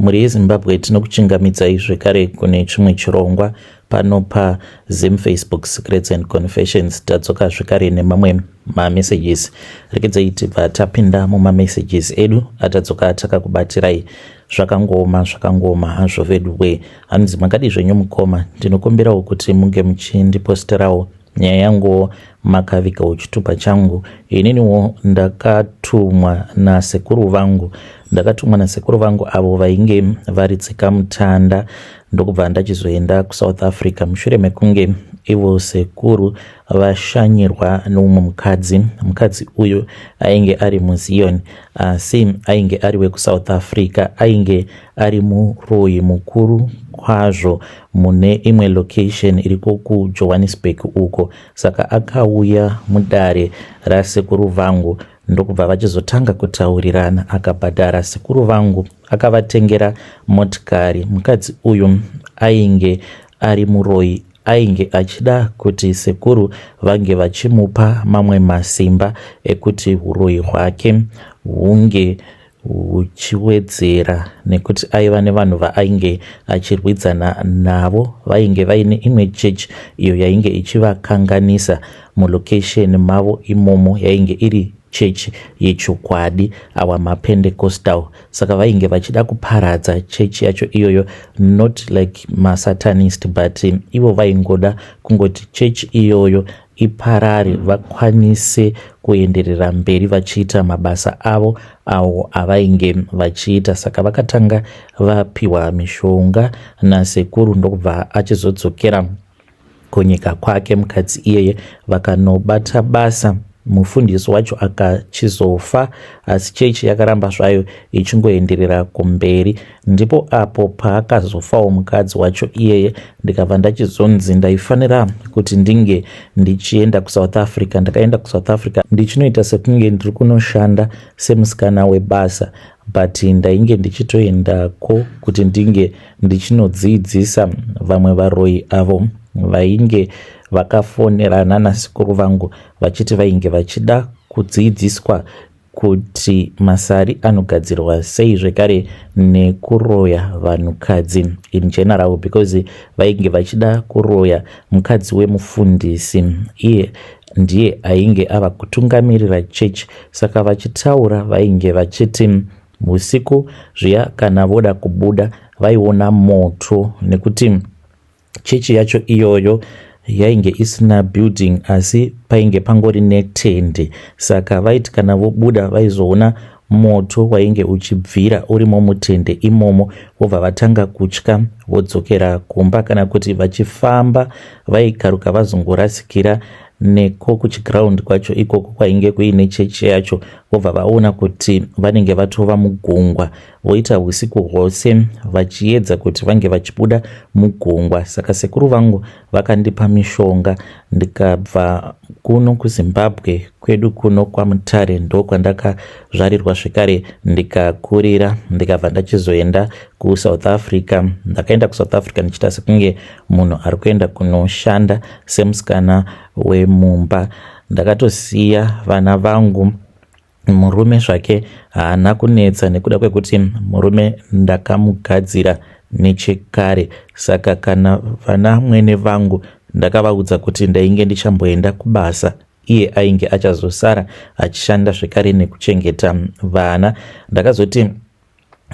Mhuri yeZimbabwe tinokuchingamidzai zvekare kune chimwe chirongwa pano paZim Facebook Secrets and Confessions. Tadzoka zvekare nemamwe mamessages. Rekedzai tibva tapinda mumamessages edu atadzoka takakubatirai. Zvakangooma zvakangooma hazvo veduwe. Hanzi makadii zvenyu mukoma, ndinokumbirawo kuti munge muchindiposterawo nyaya yanguwo makavigawo chitupa changu ininiwo ndakatumwa nasekuru vangu ndakatumwa nasekuru vangu avo vainge vari tsikamutanda ndokubva ndachizoenda kusouth africa mushure mekunge ivo sekuru vashanyirwa neumwe mukadzi mukadzi uyu ainge ari muzion asi ainge ari wekusouth africa ainge ari muroyi mukuru kwazvo mune imwe location iriko kujohannesburg uko saka akauya mudare rasekuru vangu ndokubva vachizotanga kutaurirana akabhadhara sekuru vangu akavatengera motikari mukadzi uyu ainge ari muroyi ainge achida kuti sekuru vange vachimupa mamwe masimba ekuti huroyi hwake hunge huchiwedzera nekuti aiva nevanhu vaainge achirwidzana navo vainge vaine imwe chechi iyo yainge ichivakanganisa mulocation mavo imomo yainge iri chechi yechokwadi awa mapendecostal saka vainge vachida kuparadza chechi yacho iyoyo not like masatanist but ivo vaingoda kungoti chechi iyoyo iparare vakwanise kuenderera mberi vachiita mabasa avo awo avainge vachiita saka vakatanga vapiwa mishonga nasekuru ndokubva achizodzokera kunyika kwake mukadzi iyeye vakanobata basa mufundisi wacho akachizofa asi chechi yakaramba zvayo ichingoenderera kumberi Ndipo apo paakazofawo mukadzi wacho iyeye ndikabva ndachizonzi ndaifanira kuti ndinge ndichienda kuSouth Africa. Ndakaenda kuSouth Africa ndichinoita sekunge ndiri kunoshanda semusikana webasa but ndainge ndichitoendako kuti ndinge ndichinodziidzisa vamwe varoyi avo vainge vakafonerana nasekuru vangu vachiti vainge vachida kudziidziswa kuti masari anogadzirwa sei zvekare nekuroya vanhukadzi in general because vainge vachida kuroya mukadzi wemufundisi iye ndiye ainge ava kutungamirira church saka vachitaura vainge vachiti usiku zviya kana voda kubuda vaiona moto nekuti Chechi yacho iyoyo yainge isina building asi painge pangori netende saka vaiti kana vobuda vaizoona moto wainge uchibvira urimo mutende imomo vobva vatanga kutya vodzokera kumba kana kuti vachifamba vaikaruka vazongorasikira neko kuchiground kwacho ikoko kwainge kuine chechi yacho vobva vaona kuti vanenge vatova mugungwa voita usiku hwose vachiedza kuti vange vachibuda mugungwa saka sekuru vangu vakandipa mishonga ndikabva kuno kuzimbabwe kwedu kuno kwamutare ndokwandakazvarirwa zvekare ndikakurira ndikabva ndachizoenda kusouth africa ndakaenda kusouth africa ndichiita sekunge munhu ari kuenda kunoshanda semusikana wemumba ndakatosiya vana vangu Murume zvake haana kunetsa nekuda kwekuti murume ndakamugadzira nechekare saka kana vana mwene vangu ndakavaudza kuti ndainge ndichamboenda kubasa iye ainge achazosara achishanda zvekare nekuchengeta vana ndakazoti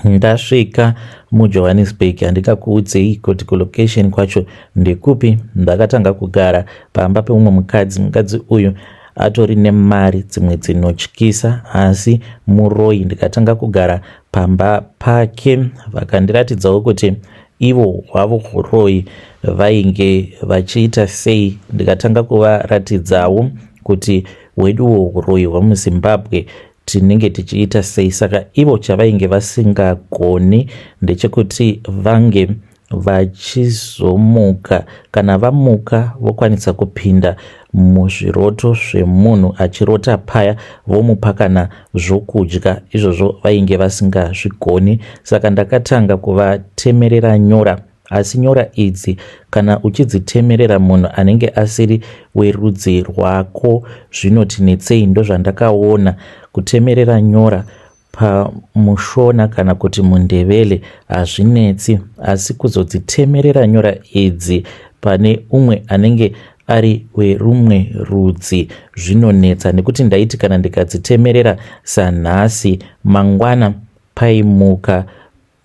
Ndasvika muJohannesburg handikakuudzei kuti kulocation kwacho ndekupi. Ndakatanga kugara pamba peumwe mukadzi. Mukadzi uyu atori nemari dzimwe dzinotyisa asi muroyi. Ndikatanga kugara pamba pake vakandiratidzawo kuti ivo hwavo huroyi vainge vachiita sei. Ndikatanga kuvaratidzawo kuti hweduwo huroyi hwemuZimbabwe tinenge tichiita sei saka ivo chavainge vasingagoni ndechekuti vange vachizomuka kana vamuka vokwanisa kupinda muzviroto zvemunhu achirota paya vomupa kana zvokudya izvozvo vainge vasingazvigoni saka ndakatanga kuvatemerera nyora Asi nyora idzi kana uchidzitemerera munhu anenge asiri werudzi rwako zvinoti netsei ndozvandakaona kutemerera nyora Pamushona kana kuti mundevele hazvinetsi asi kuzodzitemerera nyora idzi pane umwe anenge ari werumwe rudzi zvinonetsa nekuti ndaiti kana ndikadzitemerera sanhasi mangwana paimuka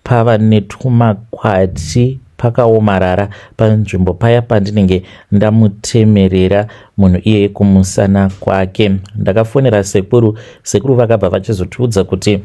pava netwumakwati pakaomarara panzvimbo paya pandinenge ndamutemerera munhu iyeye kumusana kwake. Ndakafonera sekuru, sekuru vakabva vachizotiudza kuti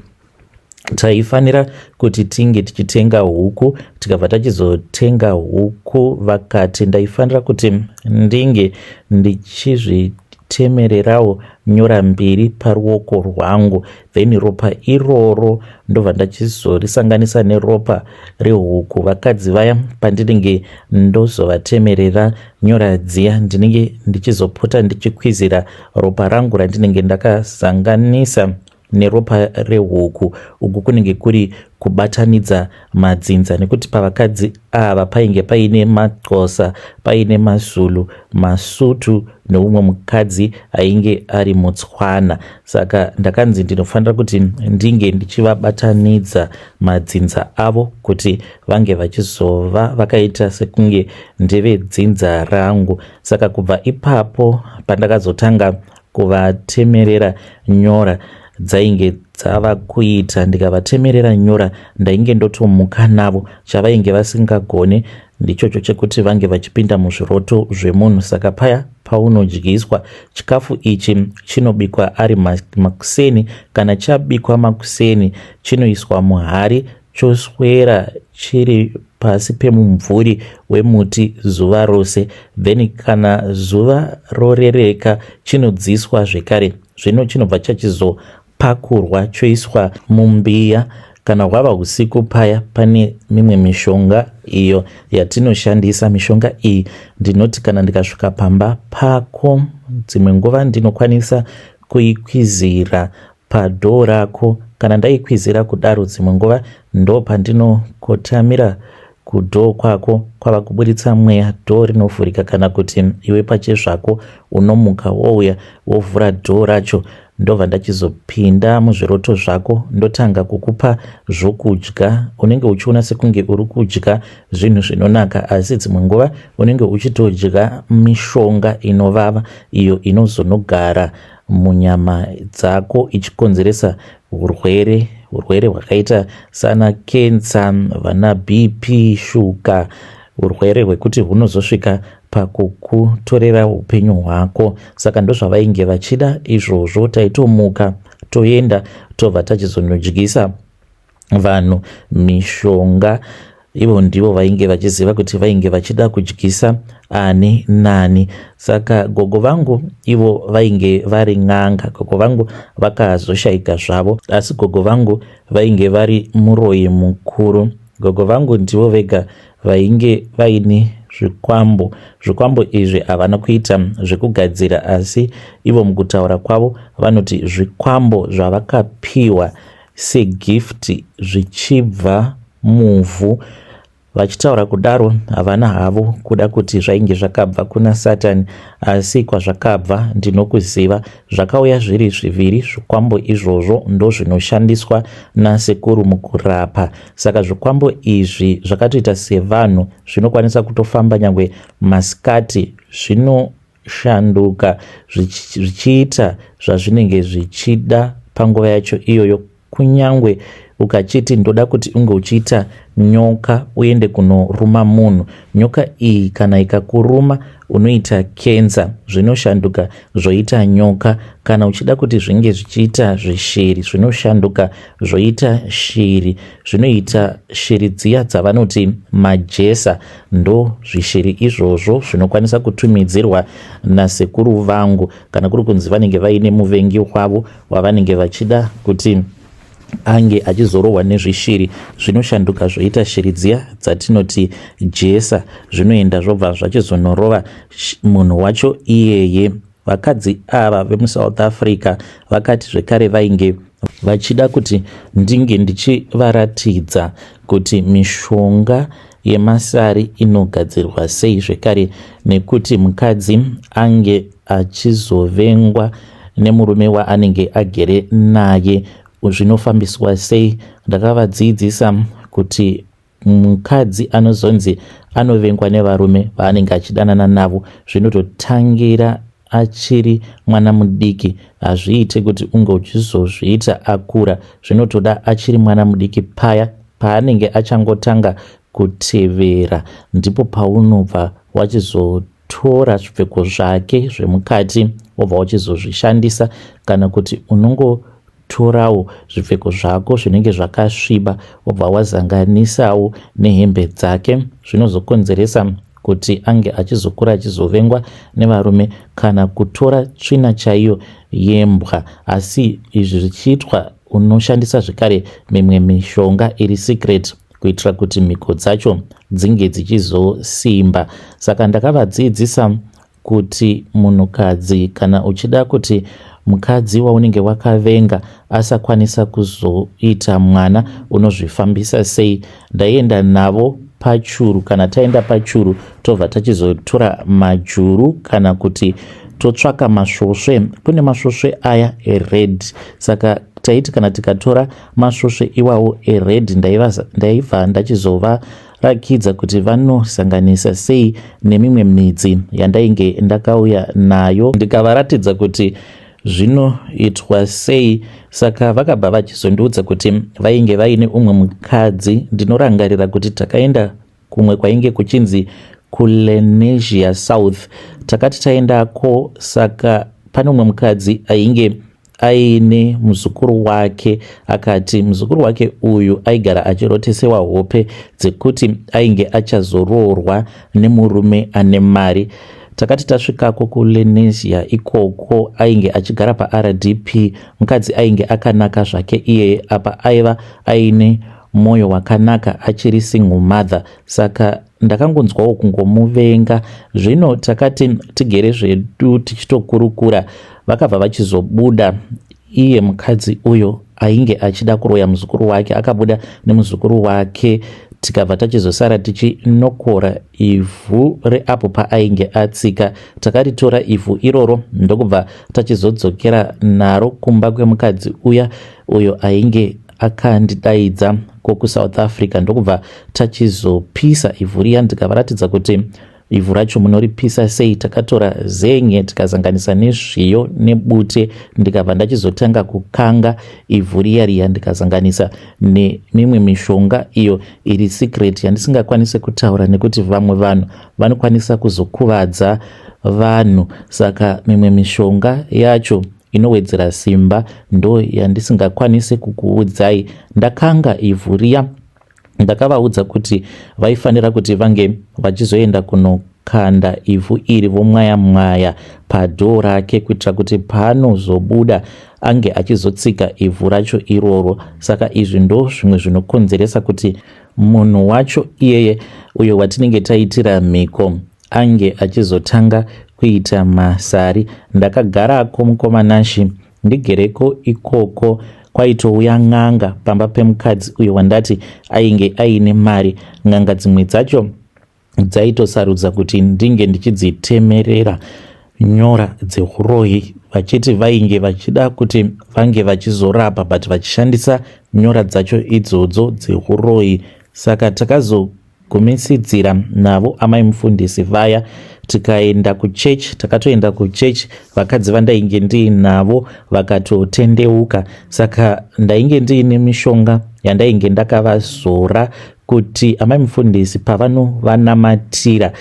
taifanira kuti tinge tichitenga huku tikabva tachizotenga huku vakati ndaifanira kuti ndinge ndichizvitemererawo nyora mbiri paruoko rwangu then ropa iroro ndobva ndachizorisanganisa neropa rehuku vakadzi vaya pandinenge ndozovatemerera nyora dziya ndinenge ndichizopota ndichikwizira ropa rangu randinenge ndakasanganisa neropa rehuku uku kunenge kuri kubatanidza madzinza nekuti pavakadzi ava painge paine maxhosa paine mazulu masutu neumwe mukadzi ainge ari mutswana saka ndakanzi ndinofanira kuti ndinge ndichivabatanidza madzinza avo kuti vange vachizova vakaita sekunge ndevedzinza rangu saka kubva ipapo pandakazotanga kuvatemerera nyora dzainge dzava kuita ndikavatemerera nyora ndainge ndotomuka navo chavainge vasingagone ndichocho chekuti vange vachipinda muzviroto zvemunhu saka paya paunodyiswa chikafu ichi chinobikwa ari makuseni kana chabikwa makuseni chinoiswa muhari choswera chiri pasi pemumvuri wemuti zuva rose then kana zuva rorereka chinodziswa zvekare zvino chinobva chachizopakurwa choiswa mumbiya kana hwava usiku paya pane mimwe mishonga iyo yatinoshandisa mishonga iyi ndinoti kana ndikasvika pamba pako dzimwe nguva ndinokwanisa kuikwizira padoor rako kana ndaikwizira kudaro dzimwe nguva ndopandinokotamira kudoor kwako kwava kuburitsa mweya door rinovhurika kana kuti iwe pachezvako unomuka wouya wovhura door racho ndobva ndachizopinda muzviroto zvako ndotanga kukupa zvokudya unenge uchiona sekunge uri kudya zvinhu zvinonaka asi dzimwe nguva unenge uchitodya mishonga inovava iyo inozonogara munyama dzako ichikonzeresa urwere urwere hwakaita sana kensa vana bp shuga urwere hwekuti hunozosvika pakukutorera upenyu hwako saka ndozvavainge vachida izvozvo taitomuka toenda tobva tachizonodyisa vanhu mishonga ivo ndivo vainge vachiziva kuti vainge vachida kudyisa ani nani saka gogo vangu ivo vainge vari n'anga gogo vangu vakazoshaika zvavo asi gogo vangu vainge vari muroyi mukuru gogo vangu ndivo vega vainge vaine zvikwambo zvikwambo izvi havana kuita zvekugadzira asi ivo mukutaura kwavo vanoti zvikwambo zvavakapiwa segift zvichibva muvhu. Vachitaura kudaro havana havo kuda kuti zvainge zvakabva kuna Satani asi kwazvakabva ndinokuziva. Zvakauya zviri zviviri zvikwambo izvozvo ndozvinoshandiswa nasekuru mukurapa. Saka zvikwambo izvi zvakatoita sevanhu zvinokwanisa kutofamba nyangwe masikati zvino shanduka zvichiita zvazvinenge zvichida panguva yacho iyoyo kunyangwe ukachiti ndoda kuti unge uchiita nyoka uende kunoruma munhu nyoka iyi kana ikakuruma unoita kenza zvinoshanduka zvoita nyoka kana uchida kuti zvinge zvichiita zvishiri zvinoshanduka zvoita shiri zvinoita shiri dziya dzavanoti majesa ndo zvishiri izvozvo zvinokwanisa kutumidzirwa nasekuru vangu kana kuri kunzi vanenge vaine muvengi wavo wavanenge vachida kuti ange achizorohwa nezvishiri zvinoshanduka zvoita shiri dziya dzatinoti jesa zvinoenda zvobva zvachizonorova munhu wacho iyeye Vakadzi ava vemuSouth Africa vakati zvekare vainge vachida kuti ndinge ndichivaratidza kuti mishonga yemasari inogadzirwa sei zvekare nekuti mukadzi ange achizovengwa nemurume waanenge agere naye. zvinofambiswa sei. Ndakavadzidzisa kuti mukadzi anozonzi anovengwa nevarume vaanenge achidanana navo zvinototangira achiri mwana mudiki. Hazviite kuti unge uchizozviita akura, zvinotoda achiri mwana mudiki paya paanenge achangotanga kutevera, ndipo paunobva wachizotora zvipfeko zvake zvemukati wobva wachizozvishandisa, kana kuti unongotorawo zvipfeko zvako zvinenge zvakasviba wobva wazanganisawo nehembe dzake. Zvinozokonzeresa kuti ange achizokura achizovengwa nevarume, kana kutora tsvina chaiyo yembwa. Asi izvi zvichiitwa unoshandisa zvekare mimwe mishonga iri secret kuitira kuti mhiko dzacho dzinge dzichizosimba. Saka ndakavadzidzisa kuti munhukadzi kana uchida kuti mukadzi waunenge wakavenga asakwanisa kuzoita mwana unozvifambisa sei. Ndaienda navo pachuru, kana taenda pachuru tobva tachizotora majuru kana kuti totsvaka masvosve. Kune masvosve aya ered, saka taiti kana tikatora masvosve iwawo ered ndaibva ndachizovarakidza kuti vanosanganisa sei nemimwe midzi yandainge ndakauya nayo, ndikavaratidza kuti zvinoitwa sei. Saka vakabva vachizondiudza kuti vainge vaine umwe mukadzi. Ndinorangarira kuti takaenda kumwe kwainge kuchinzi kuLenesia South. Takati taendako, saka pane umwe mukadzi ainge aine muzukuru wake. Akati muzukuru wake uyu aigara achirotesewa hope dzekuti ainge achazoroorwa nemurume ane mari. Takati tasvikako kuLenesia ikoko, ainge achigara paRDP. Mukadzi ainge akanaka zvake iyeye, apa aiva aine mwoyo wakanaka, achiri single mother, saka ndakangonzwawo kungomuvenga. Zvino takati tigere zvedu tichitokurukura, vakabva vachizobuda. Iye mukadzi uyo ainge achida kuroya muzukuru wake akabuda nemuzukuru wake, tikabva tachizosara tichinokora ivhu reapo paainge atsika. Takaritora ivhu iroro ndokubva tachizodzokera naro kumba kwemukadzi uya uyo ainge akandidaidza kokuSouth Africa, ndokubva tachizopisa ivhu riya. Ndikavaratidza kuti ivhu racho munoripisa sei. Takatora zen'e tikazanganisa nezviyo nebute, ndikabva ndachizotanga kukanga ivhu riya riya, ndikazanganisa nemimwe mishonga iyo iri secret yandisingakwanise kutaura nekuti vamwe vanhu vanokwanisa kuzokuvadza vanhu. Saka mimwe mishonga yacho inowedzera simba ndo yandisingakwanise kukuudzai. Ndakanga ivhu riya, ndakavaudza kuti vaifanira kuti vange vachizoenda kunokanda ivhu iri vomwaya mwaya padhoo rake kuitira kuti paanozobuda ange achizotsika ivhu racho iroro. Saka izvi ndo zvimwe zvinokonzeresa kuti munhu wacho iyeye uyo watinenge taitira mhiko ange achizotanga kuita masari. Ndakagarako mukoma Nashi, ndigereko ikoko kwaitouya n'anga pamba pemukadzi uyo wandati ainge aine mari. N'anga dzimwe dzacho dzaitosarudza kuti ndinge ndichidzitemerera nyora dzeuroyi, vachiti vainge vachida kuti vange vachizorapa but vachishandisa nyora dzacho idzodzo dzeuroyi. Saka takazo Gumisidzira navo amai mufundisi vaya tikaenda kuchurch. Takatoenda kuchurch, vakadzi vandainge ndiinavo vakatotendeuka. Saka ndainge ndiine mishonga yandainge ndakavazora kuti amai mufundisi pavanovanamatira,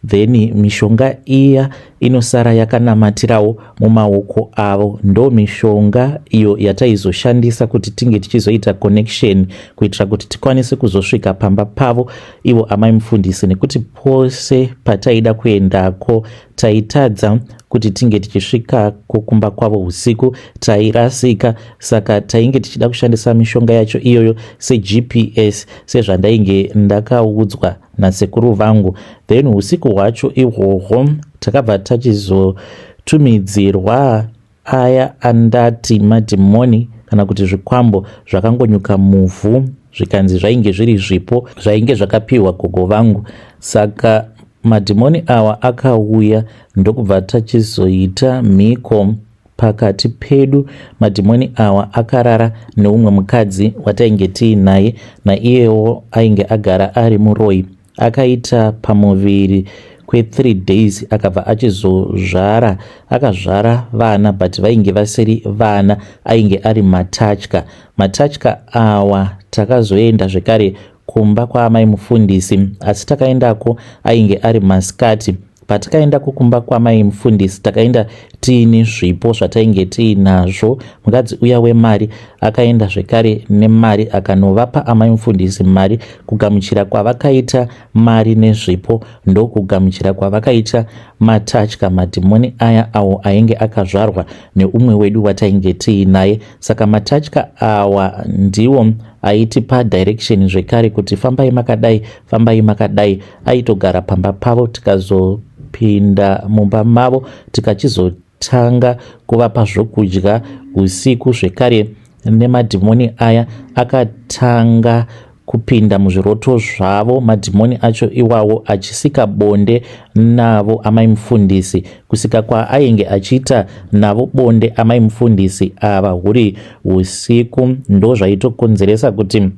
then mishonga iya inosara yakanamatirawo mumaoko avo. Ndo mishonga iyo yataizoshandisa kuti tinge tichizoita connection kuitira kuti tikwanise kuzosvika pamba pavo ivo amai mufundisi, nekuti pose pataida kuendako taitadza kuti tinge tichisvikako kumba kwavo usiku, tairasika. Saka tainge tichida kushandisa mishonga yacho iyoyo seGPS, sezvandainge ndakaudzwa nasekuru vangu. Then usiku hwacho ihwohwo takabva tachizotumidzirwa aya andati madhimoni kana kuti zvikwambo zvakangonyuka muvhu, zvikanzi zvainge zviri zvipo zvainge zvakapiwa gogo vangu. Saka madhimoni awa akauya ndokubva tachizoita mhiko. Pakati pedu madhimoni awa akarara neumwe mukadzi watainge tiinaye, naiyewo ainge agara ari muroyi. Akaita pamuviri kwe3 days akabva achizozvara. Akazvara vana, but vainge vasiri vana, ainge ari matatya. Matatya awa, takazoenda zvekare kumba kwaamai mufundisi, asi takaendako ainge ari masikati. Patakaendako kumba kwamai mufundisi, takaenda tiine zvipo zvatainge tiinazvo. Mukadzi uya wemari akaenda zvekare nemari, akanovapa amai mufundisi mari. Kugamuchira kwavakaita mari nezvipo, ndokugamuchira kwavakaita matatya, madhimoni aya awo ainge akazvarwa neumwe wedu watainge tiinaye. Saka matatya awa ndiwo aitipa direction zvekare kuti fambai makadai, fambai makadai. Aitogara pamba pavo. Tikazopinda mumba mavo, tikachizotanga kuvapa zvokudya usiku zvekare, nemadhimoni aya akatanga kupinda muzviroto zvavo. Madhimoni acho iwawo achisika bonde navo amai mufundisi. Kusika kwaainge achiita navo bonde amai mufundisi ava huri usiku, ndo zvaitokonzeresa kuti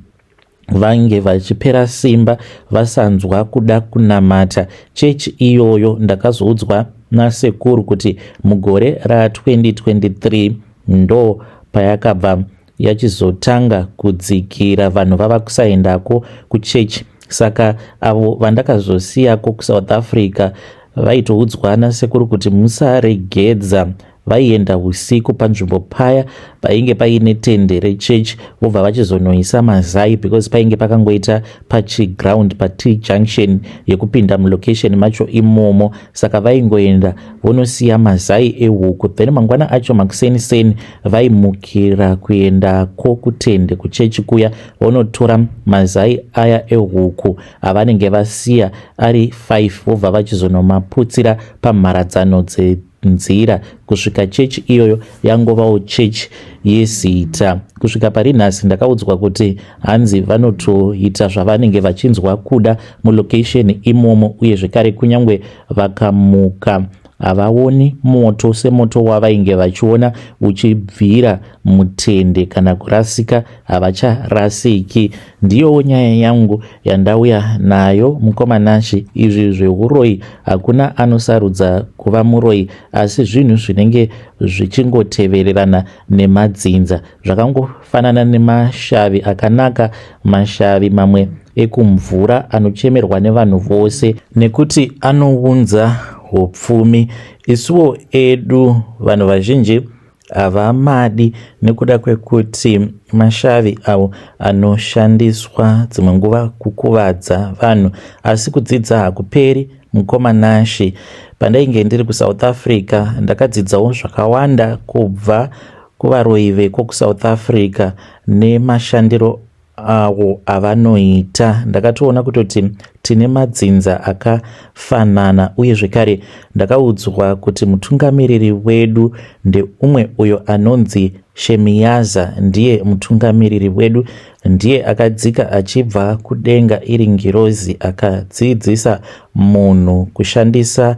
vange vachipera simba, vasanzwa kuda kunamata. Chechi iyoyo, ndakazoudzwa nasekuru kuti mugore ra2023 ndo payakabva yachizotanga kudzikira, vanhu vava kusaendako kuchechi. Saka avo vandakazosiyako kuSouth Africa vaitoudzwa nasekuru kuti musaregedza. Vaienda usiku panzvimbo paya painge paine tende rechechi, vobva vachizonoisa mazai, because painge pakangoita pachiground pat junction yekupinda mulocation macho imomo. Saka vaingoenda vonosiya mazai ehuku, then mangwana acho makuseni-seni vaimukira kuendako kutende kuchechi kuya, vonotora mazai aya ehuku avanenge vasiya ari 5, vobva vachizonomaputsira pamharadzano dzenzira, kusvika chechi iyoyo yangovawo chechi yezita. Kusvika pari nhasi, ndakaudzwa kuti hanzi vanotoita zvavanenge vachinzwa kuda mulocation imomo. Uye zvekare, kunyange vakamuka, havaoni moto semoto wavainge vachiona uchibvira mutende. Kana kurasika, havacharasiki. Ndiyowo nyaya yangu yandauya nayo, mukoma Nashe. Izvi zveuroyi, hakuna anosarudza kuva muroyi, asi zvinhu zvinenge zvichingotevererana nemadzinza. Zvakangofanana nemashavi akanaka, mashavi mamwe ekumvura anochemerwa nevanhu vose nekuti anounza upfumi. Isuwo edu vanhu vazhinji havamadi nekuda kwekuti mashavi avo anoshandiswa dzimwe nguva kukuvadza vanhu. Asi kudzidza hakuperi, mukoma Nashe. Pandainge ndiri kuSouth Africa, ndakadzidzawo zvakawanda kubva kuvaroyi veko kuSouth Africa nemashandiro awo avanoita. Ndakatoona kutoti tine madzinza akafanana. Uye zvekare, ndakaudzwa kuti mutungamiriri wedu ndeumwe uyo anonzi Shemiyaza. Ndiye mutungamiriri wedu, ndiye akadzika achibva kudenga iri ngirozi, akadzidzisa munhu kushandisa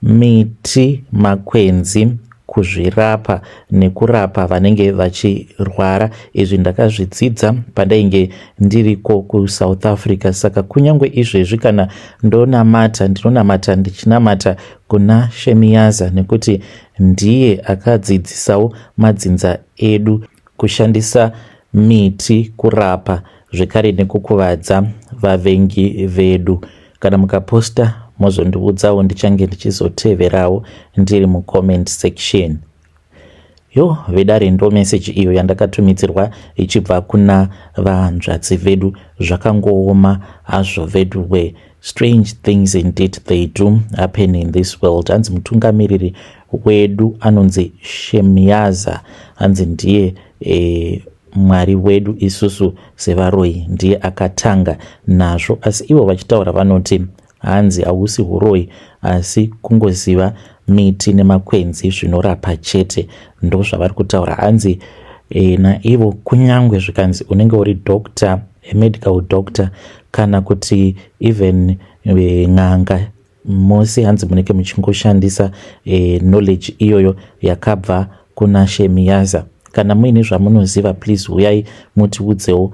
miti, makwenzi, kuzvirapa nekurapa vanenge vachirwara. Izvi ndakazvidzidza pandainge ndiriko kuSouth Africa. Saka kunyange izvezvi kana ndonamata, ndinonamata ndichinamata kuna Shemiyaza, nekuti ndiye akadzidzisawo madzinza edu kushandisa miti kurapa zvekare nekukuvadza vavengi vedu. Kana mukaposta, mozondiudzawo, ndichange ndichizoteverawo ndiri mucomment section. Yo vedare, ndo meseji iyo yandakatumidzirwa ichibva kuna vahanzvadzi vedu. Zvakangooma hazvo vedu we. Strange things indeed, they do happen in this world. Hanzi mutungamiriri wedu anonzi Shemiyaza, hanzi ndiye Mwari wedu isusu sevaroyi, ndiye akatanga nazvo. Asi ivo vachitaura vanoti hanzi hausi uroyi, asi kungoziva miti nemakwenzi zvinorapa chete. Ndo zvavari kutaura. Hanzi naivo kunyange zvikanzi unenge uri doctor, medical doctor, kana kuti even n'anga, mose hanzi munenge muchingoshandisa knowledge iyoyo yakabva. Kunashe Miyaza. Kana muine zvamunoziva please huyai mutiudzewo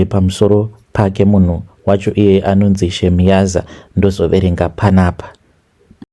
pamusoro pake munhu wacho iye anonzi Shemiyaza. Ndozoverenga panapa.